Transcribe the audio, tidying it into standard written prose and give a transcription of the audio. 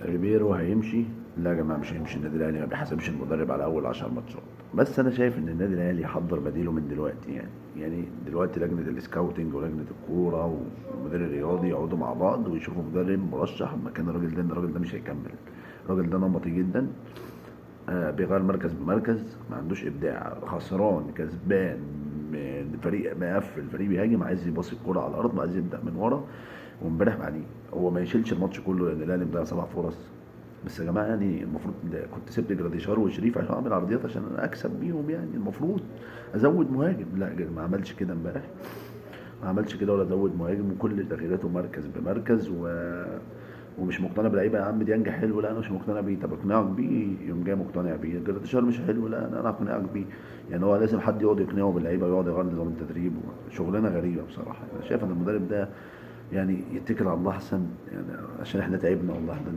ريبيرو هيمشي؟ لا يا جماعة مش هيمشي. النادي الاهلي ما بيحاسبش المدرب على اول 10 ماتشات. بس انا شايف ان النادي الاهلي يحضر بديله من دلوقتي. يعني دلوقتي لجنة ال scouting ولجنه الكورة والمدير الرياضي يقعدوا مع بعض ويشوفوا مدرب مرشح مكان الراجل ده، ان الراجل ده مش هيكمل. الراجل ده نمطي جدا، بيغير مركز بمركز، ما عندوش ابداع، خسران كسبان، فريق مقفل، فريق بيهاجم، عايز يباصي الكورة على الارض، عايز يبدا من ورا. وامبارح يعني هو ما يشيلش الماتش كله لان الاهلي مضيع 7 فرص. بس يا جماعة يعني المفروض كنت سبت جراديشار وشريف عشان اعمل عرضيات عشان اكسب بيهم، يعني المفروض ازود مهاجم. لا ما عملش كده امبارح، ما عملش كده ولا زود مهاجم، وكل تغييراته مركز بمركز ومش مقتنع بلعيبه. يا عم ديانج حلو، لا انا مش مقتنع بيه. طب اقنعك بيه، يوم جاي مقتنع بيه. جراديشار مش حلو، لا انا اقنعك بيه. يعني هو لازم حد يقعد يقنعه باللعيبه ويقعد يغير نظام التدريب. شغلانة غريبة بصراحة. انا شايف ان المدرب ده يعني يتكل على الله احسن، يعني عشان احنا تعبنا والله. احنا